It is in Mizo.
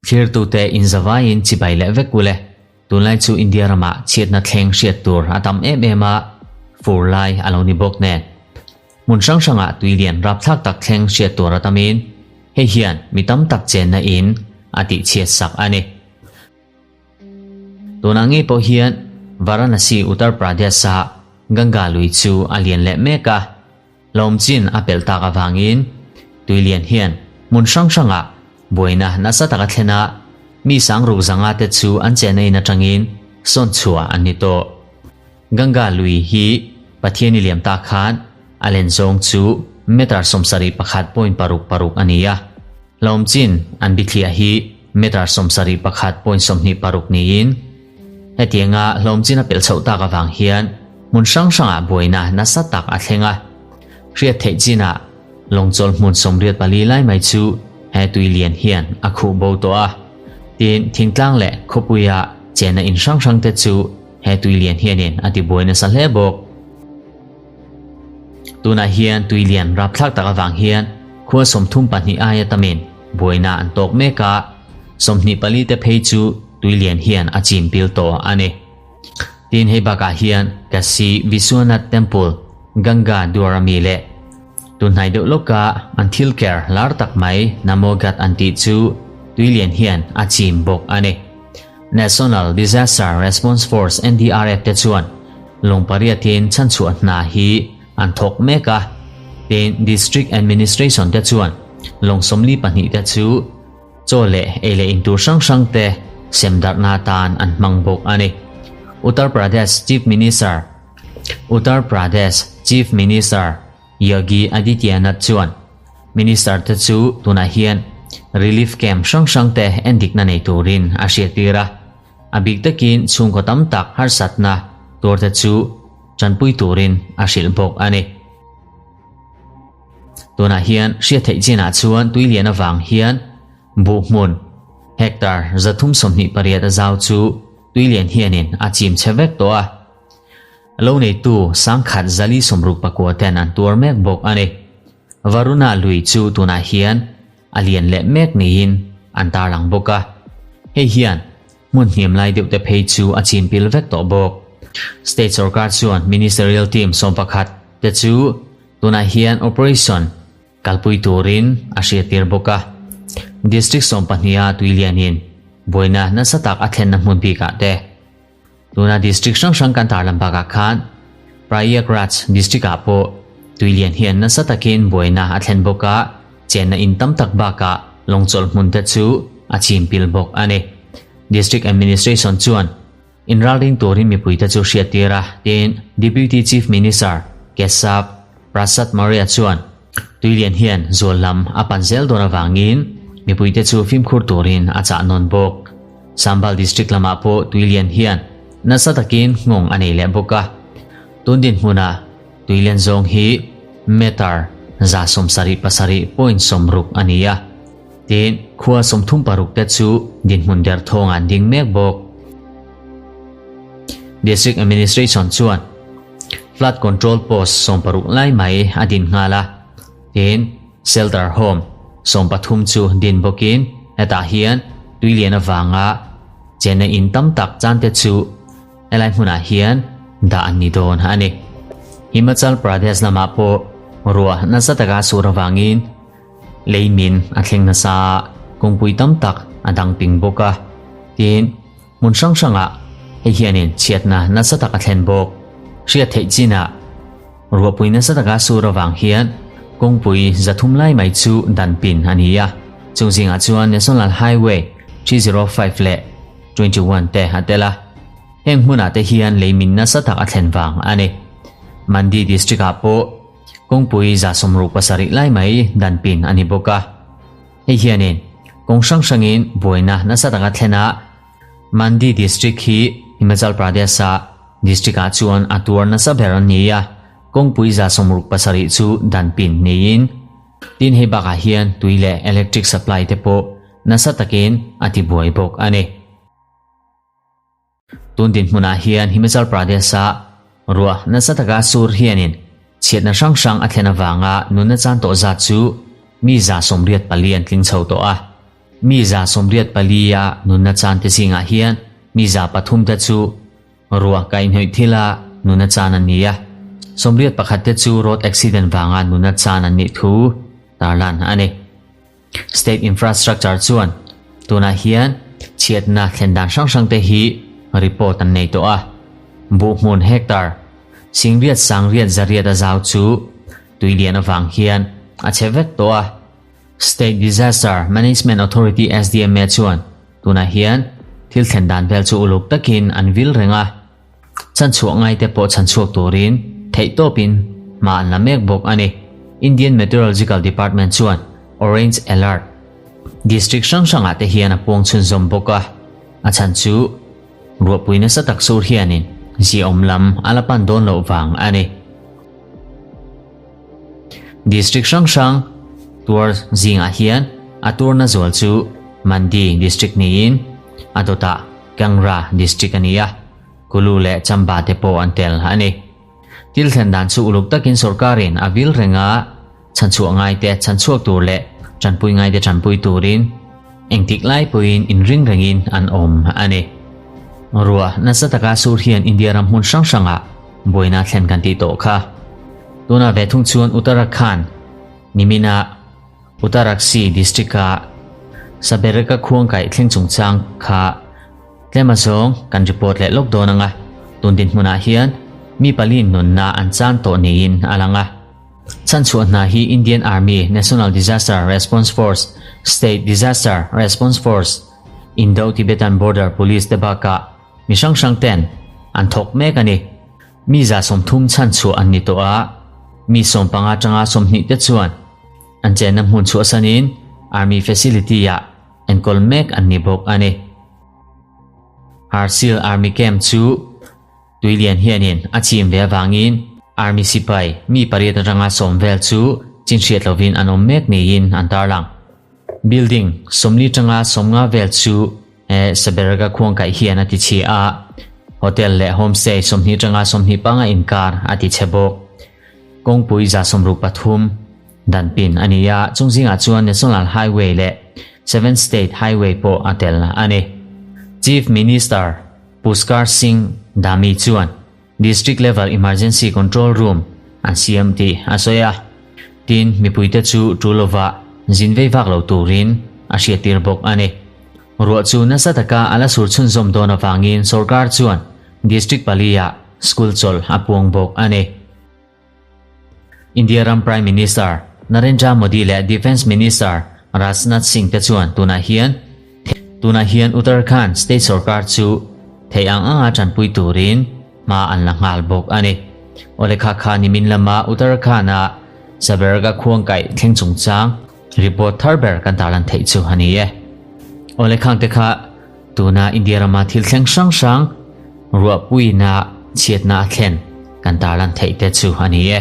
Thlirtute inzavaiin chibai leh vek ule. Tunlai chu India ramah chhiatna thleng hriat tur a tam em em a, fur lai a lo ni bawk nen. Hmun hrang hrangah tui lian rapthlak tak thleng hriat tur a tamin hei hian mi tam tak chenna in a tihchhiat sak a ni. Tunah ngei pawh hian Varanasi, Uttar Pradesh-a Ganga lui chu a lian leh mek a. Hlawmchin a pelh tak avangin Tuilian hian hmun hrang hrangah buaina nasa taka thlen a, mi sangruk zanga te chu an chenna in atangin sawn chhuah an ni tawh. Ganga lui hi Pathiani liam tak khan a len zawng chu meter 71.66 a ni a, hlawmchin an bithliah hi meter 71.26 niin Hetianga hlawmchin a pelh chhoh tak avang hian hmun hrang hrangah buaina nasa tak a thleng a. Hriat theih chinah lawngchawl hmun 84 lai mai chu he tui lian hian a khuh bo tawh a. Tin, thingtlang leh khawpuia chenna in hrang hrangte chu he tui lian hianin a tibuai nasa hle bawk. Tunah hian tui lian rapthlak tak avang hian khua 32 aia tamin buaina an tawk mek a, 24 te phei chu tui lian hian a chim pil tawh a ni. Tin hei bakah hian Kasi Vishwanath Temple, Ganga Dwarami leh tunhnai deuh lawka an thil ker lar tak mai Namo Ghat an tih chu tui lian hian a chim bawk a ni. National Disaster Response Force, NDRF, te chuan lawng pariatin chhanchhuah hna hi an thawk mek a, tin District Administration te chuan lawng 42 te chu chaw leh ei leh in tur hrang hrang te sem darhna atan an hmang bawk a ni. Uttar Pradesh Chief Minister Uttar Pradesh Chief Minister Yogi Adityanath chuan Minister te chu tunah hian relief camp hrang hrang te endikna nei turin a hriattir a, a bik takin chhungkaw tam tak harsatna tur te chu tanpui turin a hrilh bawk a ni. Tunah hian hriat theih chinah chuan tui lian avang hian buh hmun hectare 328 a zau chu tui lian hianin a chim chhe vek tawh a. Lo neitu 1469 ten an tuar mek bawk a ni. Varuna lui chu tunah hian a lian leh mek niin an tarlang bawk a. Hei hian hmun hniam lai deuh te phei chu a chin pil vek tawh bawk. State sorkar chuan ministerial team 11 te chu tunah hian operation kalpui turin a hriattir bawk a. District 12 a tui lianin buaina nasa tak a thlenna hmun bikah te Tuna district hrang hrang kan tarlan bakah khan Prayagraj district ah pawh tui lian hian nasa takin buaina a thlen bawk a, chenna in tam tak bakah lawngchawlh hmun te chu a chim pil bawk a ni. District Administration chuan inralring turin mipui te chu hriattir a, tiin Deputy Chief Minister Keshav Prasad Maurya chuan tui lian hian zual lam a pan zel dawn avangin mipui te chu fimkhur turin a chah nawn bawk. Sambhal District lamah pawh tui lian hian nasa takin nghawng a nei leh bawk a. Tun dinhmunah tui lian zawng hi meter 77.60 a ni a. Tin, khua 36 te chu dinhmun derthawng an ding mek bawk. District Administration chuan Flood Control Post 60 lai mai a din nghal a. Tin, Shelter Home 13 chu din bawkin hetah hian tui lian avanga chenna in tam tak chan te chu helai hmunah hian dah an ni dawn a ni. Himachal Pradesh lamah pawh ruah nasa taka sur avangin lei min a thleng nasa a, kawngpui tam tak a dang ping bawk a. Tin, hmun hrang hrangah hei hianin chhiatna nasa tak a thlen bawk. Hriat theih chinah ruahpui nasa taka sur avang hian kawngpui 300 lai mai chu dan pin a ni a. Chung zingah chuan National Highway 305 leh 21 te a tel a. Heng hmunah te hian lei min nasa tak a thlen vang a ni. Mandi district ah pawh kawngpui 67 lai mai dan pin a ni bawk a. Hei hianin kawng hrang hrangin buaina nasa taka thlen a, Mandi district hi Himachal Pradesh a district ah chuan a tuar nasa ber an ni a, kawngpui 67 chu dan pin niin tin hei bakah hian tui leh electric supply te pawh nasa takin a ti buai bawk a ni. Tun dinhmunah hian Himachal Pradesh a ruah nasa taka sur hianin chhiatna hrang hrang a thlen avanga nunna chan tawh zat chu. mi 84 an tling chho tawh a. Mi 84 a nunna chante zingah hian mi 300 te chu ruah kaihhnawih thila nunna chan an ni a, 81 te chu road accident vanga nunna chan an nih thu tarlan a ni. State Infrastructure chuan tunah hian chhiatna thlen dan hrang hrang te hi report an nei tawh a. Buh hmun hectare singriat sangriat zariat a zau chu tui lian avang hian a chhe vek tawh a. State Disaster Management Authority, SDMA, chuan tunah hian thil thlen dan vel chu uluk takin an vil reng a. Chhanchhuah ngaite pawh chhanchhuak turin theihtawpin hma an la mek bawk a ni. Indian Meteorological Department chuan Orange Alert district hrang hrangah te hian a puang chhunzawm bawk a, a chhan chu ruahpui nasa tak sur hianin ziaawm lam a la pan dawn loh vang a ni. District hrang hrang tuar zingah hian a tuarna zual chu Mandi District niin a dawtah Kangra District a ni a, Kulu leh Chamba te pawh an tel a ni. Thil thlen dan chu uluk takin sorkarin a vil reng a, chhanchhuah ngaite chhanchhuak tur leh tanpui ngaite tanpui turin engtik lai pawhin inring rengin an awm a ni. Ruah nasa taka sur hian India ram hmun hrang hrangah buaina thlen kan tih tawh kha. Tunah ve thung chuan Uttarakhand nimina Uttarakhsi district-a Sabereka khuangkaih thleng chungchang kha tlem azawng kan report leh lawk dawn ang a, tun dinhmunah hian mi pali nunna an chan tawh niin a lang a. Chhanchhuah hna hi Indian Army, National Disaster Response Force, State Disaster Response Force, Indo-Tibetan Border Police te bakah mi hrang hrang ten an thawk mek a ni. Mi 30 chhanchhuah an ni tawh a, mi 15 atanga 20 te chuan an chenna hmun chhuahsanin Army facility-ah enkawl mek an ni bawk a ni. Harsil Army Camp chu Tuilian hianin a chim ve avangin Army sipai mi pariat atanga sawm vel chu chinhriat lovin an awm mek niin an tarlang. Building 40 atanga 50 vel chu he Saberga khuangkaih hian a ti chhi a, hotel leh homestay 20 atanga 25 inkar a ti chhe bawk. Kawngpui 63 danpin a ni a, chung zingah chuan National Highway leh Seven State Highway pawh a tel a ni. Chief Minister Pushkar Singh Dhami chuan District Level Emergency Control Room an siam tih a sawi a, tin mipuite chu tul lova zin vei vak lo turin a hriattir bawk a ni. Ruah chu nasa taka a la sur chhunzawm dawn avangin sorkar chuan District pali-ah school chawlh a puang bawk a ni. India ram Prime Minister Narendra Modi leh Defence Minister Rajnath Singh te chuan tunah hian tunah hian Uttarakhand state sorkar chu theih ang anga tanpui turin hma an la nghal bawk a ni. Awle kha kha nimin lama Uttarakhand-a Saberga khuangkaih thleng chungchang report thar ber kan tarlan theih chu a ni e. Awle khang te kha tuna India rama thil thleng hrang hrang ruahpuina chhiatna a thlen kan tarlan theih te chu a ni e.